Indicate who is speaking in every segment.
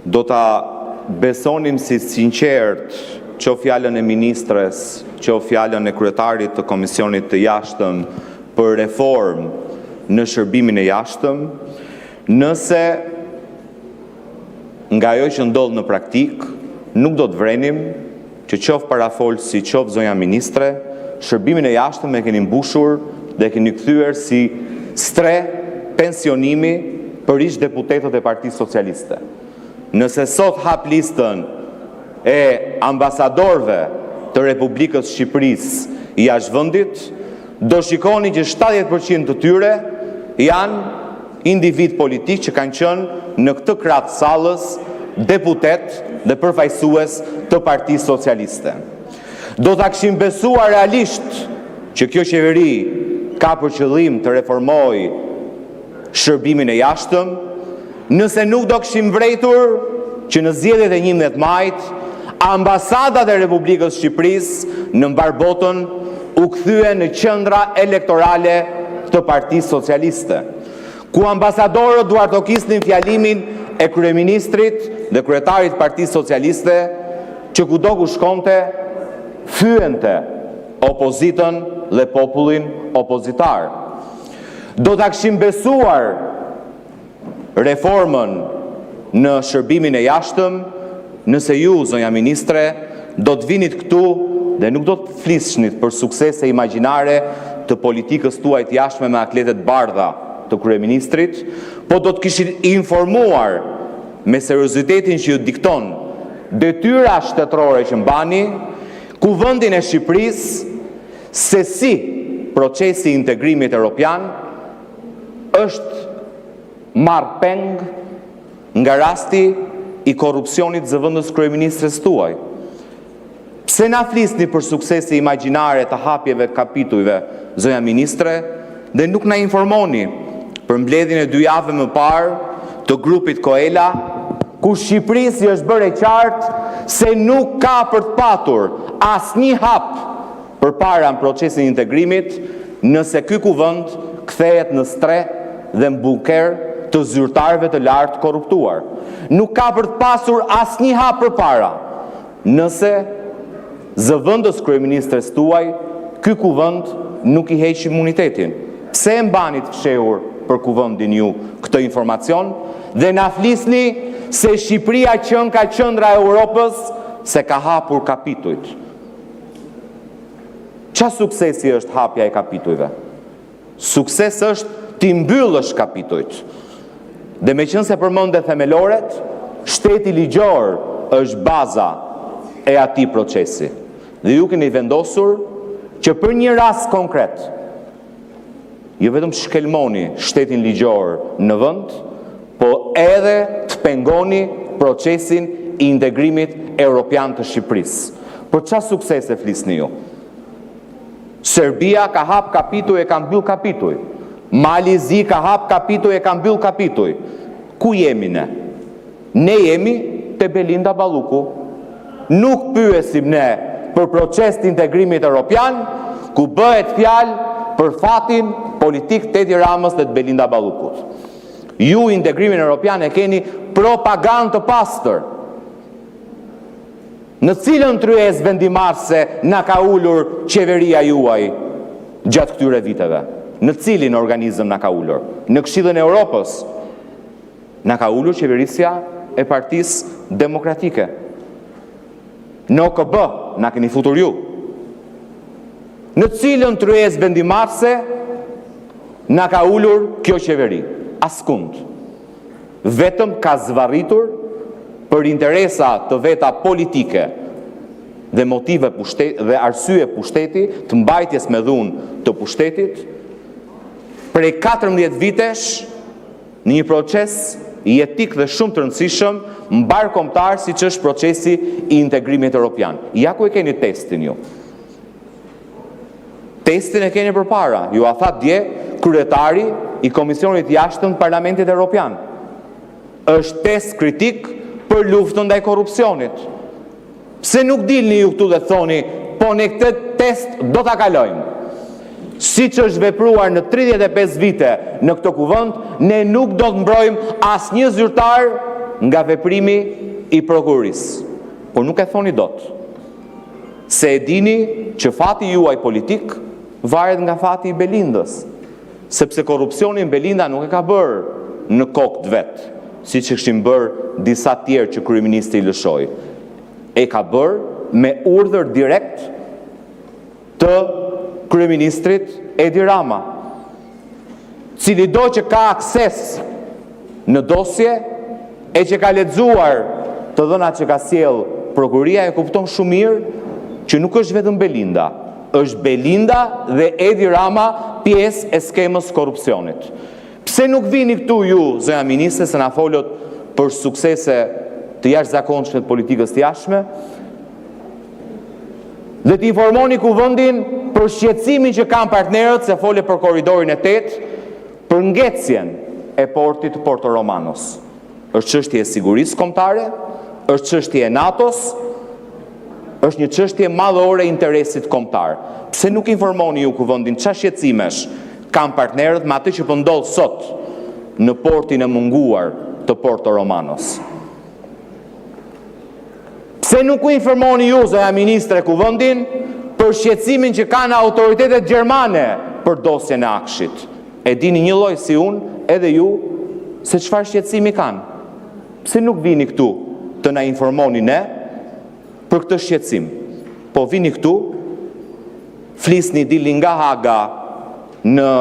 Speaker 1: Do ta besonim si të sinqertë qoftë fjalën e ministres, qoftë fjalën e kryetarit të Komisionit të Jashtëm për reformë në shërbimin e jashtëm, nëse nga ajo që ndodh në praktikë nuk do të vërenim që qoftë parafolësi, qoftë zonja ministre, shërbimin e jashtëm e keni mbushur dhe e keni kthyer si strehë pensionimi për ish-deputetët e Partisë Socialiste. Nëse sot hap listën e ambasadorëve të Republikës së Shqipërisë jashtë vendit, do të shikoni që 70% të tyre janë individë politikë që kanë qenë në këtë krah të sallës, deputetë dhe përfaqësues të Partisë Socialiste. Do ta kishim besuar realisht që kjo qeveri ka për qëllim të reformojë shërbimin e jashtëm, nëse nuk do të kishim vërejtur që në zgjedhjet e 11 majit ambasadat e Republikës së Shqipërisë në mbarë botën u kthyen në qendra elektorale të Partisë Socialiste, ku ambasadorët duartrokisnin fjalimin e Kryeministrit dhe kryetarit të Partisë Socialiste, që kudo ku shkonte fyente opozitën dhe popullin opozitar. Do ta kishim besuar reformën në shërbimin e jashtëm nëse ju, zonja ministre, do të vinit këtu dhe nuk do të flisnit për suksese imagjinare të politikës suaj të jashtme me atlete të bardha të Kryeministrit, por do të kishit informuar me seriozitetin që ju dikton detyra shtetërore që mbani, Kuvendin e Shqipërisë se si procesi i integrimit europian është marrë peng nga rasti i korrupsionit të zëvendëskryeministres suaj. Pse na flisni për suksese imagjinare të hapjeve të kapitujve, zonja ministre, dhe nuk na informoni për mbledhjen e dy javëve më parë të grupit COELA, ku Shqipërisë i është bërë e qartë se nuk ka për të patur asnjë hap përpara në procesin e integrimit, nëse ky Kuvend kthehet në strehë dhe në bunker të zyrtarëve të lartë të korruptuar? Nuk ka për të pasur asnjë hap përpara nëse zëvendëskryeministres suaj ky Kuvend nuk i heq imunitetin. Pse e mbani të fshehur për Kuvendin ju këtë informacion dhe na flisni se Shqipëria qenka qendra e Europës, se ka hapur kapitujt? Çfarë suksesi është hapja e kapitujve? Sukses është t'i mbyllësh kapitujt. Dhe meqenëse përmende Themeloret, shteti ligjor është baza e atij procesi. Dhe ju keni vendosur që për një rast konkret, jo vetëm të shkelmoni shtetin ligjor në vend, por edhe të pengoni procesin e integrimit europian të Shqipërisë. Për çfarë suksese flisni ju? Serbia ka hapur kapituj e ka mbyllur kapituj. Mali i Zi ka hapur kapituj e ka mbyllur kapituj. Ku jemi ne? Ne jemi te Belinda Balluku. Nuk pyesim ne për proces të integrimit europian, kur bëhet fjalë për fatin politik të Edi Ramës dhe të Belinda Ballukut. Ju integrimin europian e keni propagandë të pastër. Në cilën tryezë vendimmarrëse na ka ulur qeveria juaj gjatë këtyre viteve? Në cilin organizëm na ka ulur? Në Këshillin e Europës na ka ulur qeverisja e Partisë Demokratike. Në OKB na keni futur ju. Në cilën tryezë vendimmarrëse na ka ulur kjo qeveri? Askund. Vetëm ka zvarritur për interesa të veta politike dhe motive pushteti dhe arsye pushteti, të mbajtjes me dhunë të pushtetit, prej 14 vitesh në një proces jetik dhe shumë të rëndësishëm mbarëkombëtar, siç është procesi i integrimit europian. Ja ku e keni testin ju. Testin e keni përpara, jua tha dje kryetari i Komisionit të Jashtëm të Parlamentit Europian. Është test kritik për luftën ndaj korrupsionit. Pse nuk dilni ju këtu dhe të thoni, po ne këtë test do ta kalojmë? Siç është vepruar në 35 vite në këtë Kuvend, ne nuk do të mbrojmë asnjë zyrtar. nga veprimi i prokurorisë. Por nuk e thoni dot, se e dini që fati juaj politik varet nga fati i Belindës, sepse korrupsionin Belinda nuk e ka bërë në kokë të vet, siç e kishin bërë disa të tjerë që Kryeministri i lëshoi, e ka bërë me urdhër direkt të Kryeministrit Edi Rama. Cilido që ka akses në dosje e që ka lexuar të dhënat që ka sjellë prokuroria, e kupton shumë mirë që nuk është vetëm Belinda, është Belinda dhe Edi Rama pjesë e skemës së korrupsionit. Pse nuk vini këtu ju, zonja ministre, se na folët për suksese të jashtëzakonshme të politikës së jashtme, dhe të informoni Kuvendin për shqetësimin që kanë partnerët, se folët për Korridorin VIII, për ngecjen e portit të Porto Romanos? Është çështje e sigurisë kombëtare, është çështje e NATO-s, është një çështje madhore e interesit kombëtar. Pse nuk e informoni ju Kuvendin se çfarë shqetësimesh kanë partnerët me atë që po ndodh sot në portin e munguar të Porto Romanos? Pse nuk e informoni ju, zonja ministre, Kuvendin për shqetësimin që kanë autoritetet gjermane për dosjen e AKSHI-t? E dini njëlloj si unë edhe ju se çfarë shqetësimi kanë. Pse nuk vini këtu të na informoni ne për këtë shqetësim? Po vini këtu, flisni, dilni nga Haga në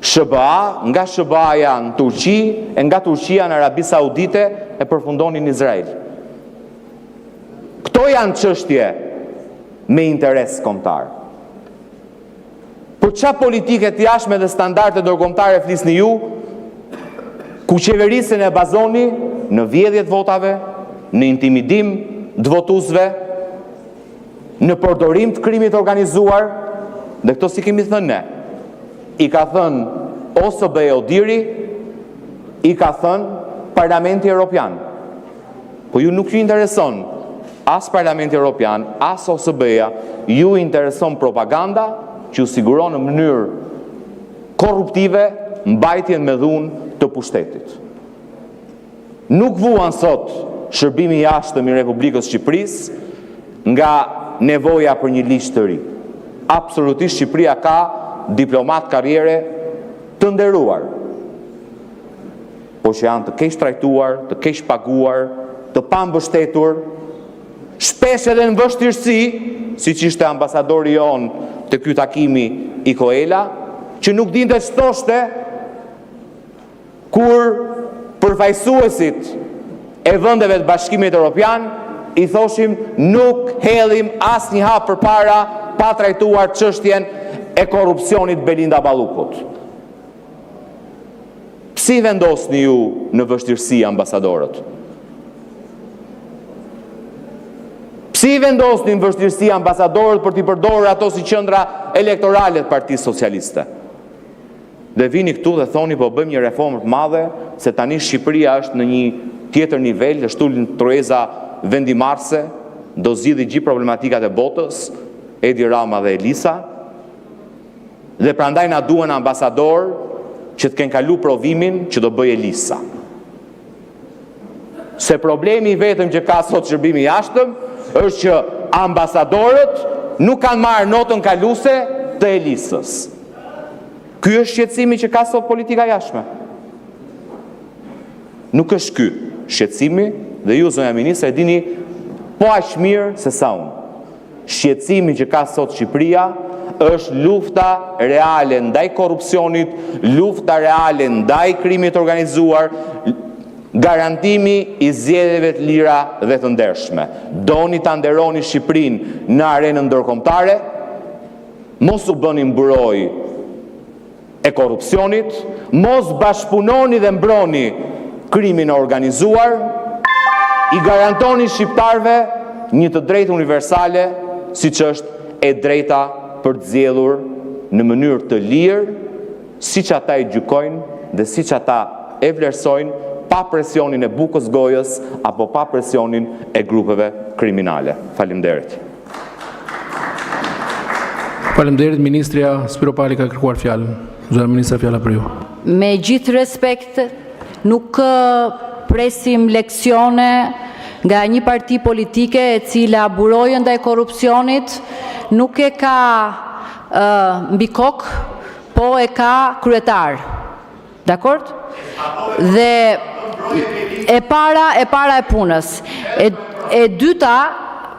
Speaker 1: SHBA, nga SHBA-ja në Turqi, e nga Turqia në Arabi Saudite e përfundoni në Izrael. Këto janë çështje me interes kombëtar. Për çfarë politike të jashtme dhe standarde ndërkombëtare flisni ju, kur qeverisjen e bazoni në vjedhje të votave, në intimidim të votuesve, në përdorim të krimit të organizuar? Dhe këto s'i kemi thënë ne, i ka thënë OSBE-ODIHR-i, i ka thënë Parlamenti Europian. Po ju nuk ju intereson as Parlamenti Europian, as OSBE-ja, ju intereson propaganda që ju siguron në mënyrë korruptive mbajtjen me dhunë të pushtetit. Nuk vuan sot shërbimi i jashtëm i Republikës së Shqipërisë nga nevoja për një ligj të ri. Absolutisht, Shqipëria ka diplomatë karriere të nderuar, por që janë të keqtrajtuar, të keqpaguar, të pambështetur, shpesh edhe në vështirësi, siç ishte ambasadori ynë te ky takimi i COELA, që nuk dinte ç'të thoshte kur përfaqësuesit e vendeve të Bashkimit Europian i thoshin: nuk hedhim asnjë hap përpara pa trajtuar çështjen e korrupsionit të Belinda Ballukut. Pse i vendosni ju në vështirësi ambasadorët? Pse i vendosni në vështirësi ambasadorët për t'i përdorur ato si qendra elektorale të Partisë Socialiste? Dhe vini këtu e thoni: po bëjmë një reformë të madhe, se tani Shqipëria është në një tjetër nivel, është ulur në tryeza vendimmarrëse, do të zgjidhë të gjitha problematikat e botës, Edi Rama dhe Elisa, dhe prandaj na duhen ambasadorë që të kenë kaluar provimin që do të bëjë Elisa. Se problemi i vetëm që ka sot shërbimi i jashtëm është që ambasadorët nuk kanë marrë notën kaluese të Elisës. Ky është shqetësimi që ka sot politika e jashtme. Nuk është ky shqetësimi, dhe ju, zonja ministre, e dini po aq mirë sa unë. Shqetësimi që ka sot Shqipëria është lufta reale ndaj korrupsionit, lufta reale ndaj krimit të organizuar, garantimi i zgjedhjeve të lira dhe të ndershme. Doni ta nderoni Shqipërinë në arenën ndërkombëtare? Mos u bëni mburojë e korrupsionit, mos bashkëpunoni dhe mbroni krimin e organizuar, u garantoni shqiptarëve një të drejtë universale, siç është e drejta për të zgjedhur në mënyrë të lirë, siç ata e gjykojnë dhe siç ata e vlerësojnë, pa presionin e bukës së gojës apo pa presionin e grupeve kriminale. Faleminderit!
Speaker 2: Faleminderit! Ministrja Spiropali ka kërkuar fjalën. Zonja ministre, fjala për ju.
Speaker 3: Me gjithë respekt, nuk. presim leksione nga një parti politike, e cila burojën ndaj korrupsionit nuk e ka mbi kokë, por e ka kryetar. Dakord? E para, e para e punës. E dyta,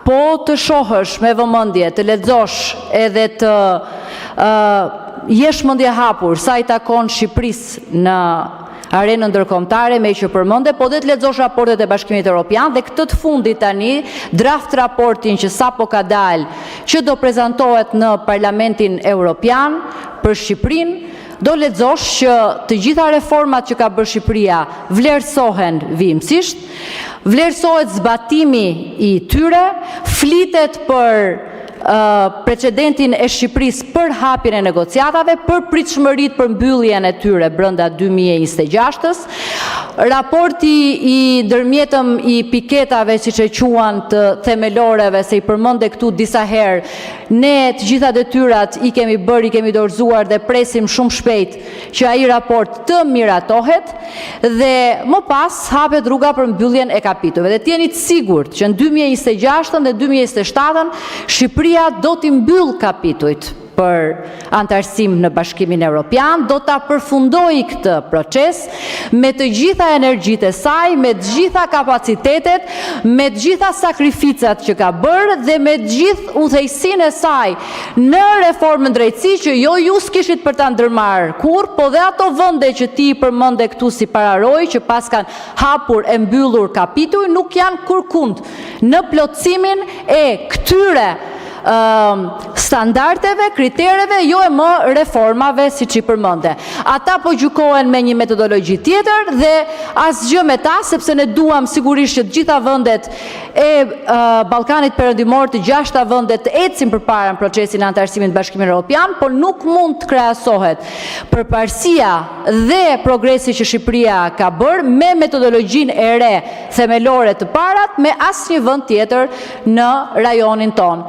Speaker 3: po të shohësh me vëmendje, të lexosh dhe të jesh mendjehapur sa i takon Shqipërisë në arenën ndërkombëtare, meqë e përmende, por edhe të lexosh raportet e Bashkimit Europian dhe këtë të fundit tani, draftraportin që sapo ka dalë, që do të prezantohet në Parlamentin Europian për Shqipërinë, do të lexosh që të gjitha reformat që ka bërë Shqipëria vlerësohen vijimësisht, vlerësohet zbatimi i tyre, flitet për precedentin e Shqipërisë për hapjen e negociatave, për pritshmëritë për mbylljen e tyre brenda 2026-s. Raporti i ndërmjetëm i piketave, siç e quan, të themeloreve, se i përmende këtu disa herë, ne të gjitha detyrat i kemi bërë, i kemi dorëzuar dhe presim shumë shpejt që ai raport të miratohet dhe më pas hapet rruga për mbylljen e kapitujve. Dhe të jeni të sigurt që në 2026-ën dhe 2027-ën Shqipëria do t'i mbyllë kapitujt për anëtarësim në Bashkimin Europian, do ta përfundojë këtë proces me të gjitha energjitë e saj, me të gjitha kapacitetet, me të gjitha sakrificat që ka bërë dhe me të gjithë udhëheqësinë e saj në reformën në drejtësi, që jo ju s'kishit për ta ndërmarrë kurrë, por dhe ato vende që ti i përmende këtu si pararojë, që paskan hapur e mbyllur kapituj, nuk janë kurrkund në plotësimin e këtyre standardeve, kritereve, jo e më reformave siç i përmende. Ata po gjykohen me një metodologji tjetër dhe asgjë me ta, sepse ne duam sigurisht që të gjitha vendet e Ballkanit Perëndimor, të gjashta vendet të ecin përpara në procesin e anëtarësimit në Bashkimin Europian, por nuk mund të krahasohet përparësia dhe progresi që Shqipëria ka bërë me metodologjinë e re themelore të parat me asnjë vend tjetër në rajonin tonë.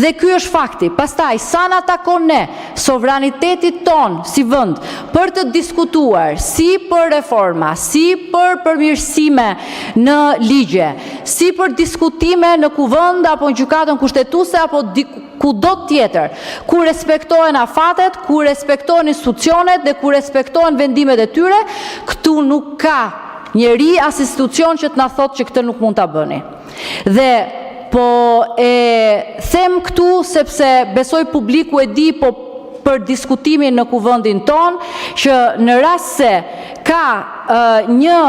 Speaker 3: Dhe ky është fakti. Pastaj, sa na takon ne, sovranitetit tonë si vend, për të diskutuar si për reforma, si për përmirësime në ligje, si për diskutime në Kuvend apo në Gjykatën Kushtetuese apo kudo tjetër, ku respektohen afatet, ku respektohen institucionet dhe ku respektohen vendimet e tyre, këtu nuk ka njeri as institucion që të na thotë që këtë nuk mund ta bëni. Dhe po e them këtu sepse besoj publiku e di, po për diskutimin në Kuvendin tonë, që në rast se ka një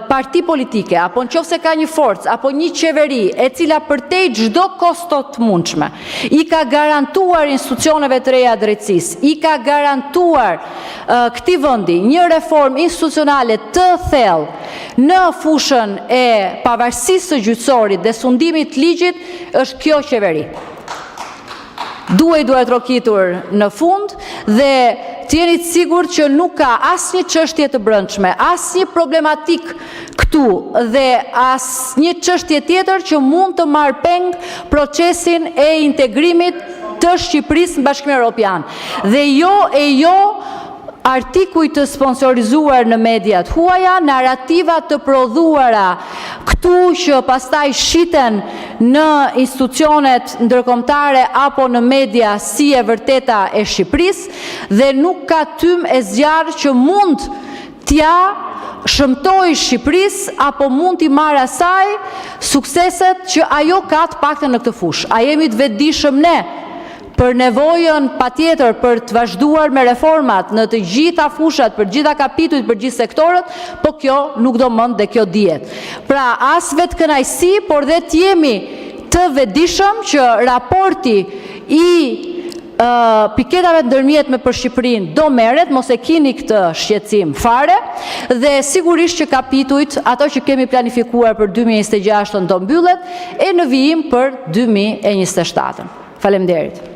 Speaker 3: parti politike apo në qoftë se ka një forcë apo një qeveri e cila përtej çdo kosto të mundshme i ka garantuar institucioneve të reja të drejtësisë, i ka garantuar këtij vendi një reformë institucionale të thellë në fushën e pavarësisë së gjyqësorit dhe sundimit të ligjit, është kjo qeveri. Duhej duartrokitur në fund dhe të jeni të sigurt që nuk ka asnjë çështje të brendshme, asnjë problematikë këtu dhe asnjë çështje tjetër që mund të marrë peng procesin e integrimit të Shqipërisë në Bashkimin Europian. Dhe jo e jo artikuj të sponsorizuar në media të huaja, narrativa të prodhuara këtu që pastaj shiten në institucionet ndërkombëtare apo në media si e vërteta e Shqipërisë dhe nuk ka tym e zjarr që mund t'ia shëmtojë Shqipërisë apo mund t'i marrë asaj sukseset që ajo ka të paktën në këtë fushë. A jemi të vetëdijshëm ne për nevojën patjetër për të vazhduar me reformat në të gjitha fushat, për të gjitha kapitujt, për të gjithë sektorët, po kjo nuk do mend dhe kjo dihet. Pra, as vetëkënaqësi, por dhe të jemi të vetëdijshëm që raporti i piketave të ndërmjetme për Shqipërinë do merret, mos e kini këtë shqetësim fare dhe sigurisht që kapitujt, ato që kemi planifikuar për 2026-ën do mbyllet e në vijim për 2027-ën. Faleminderit.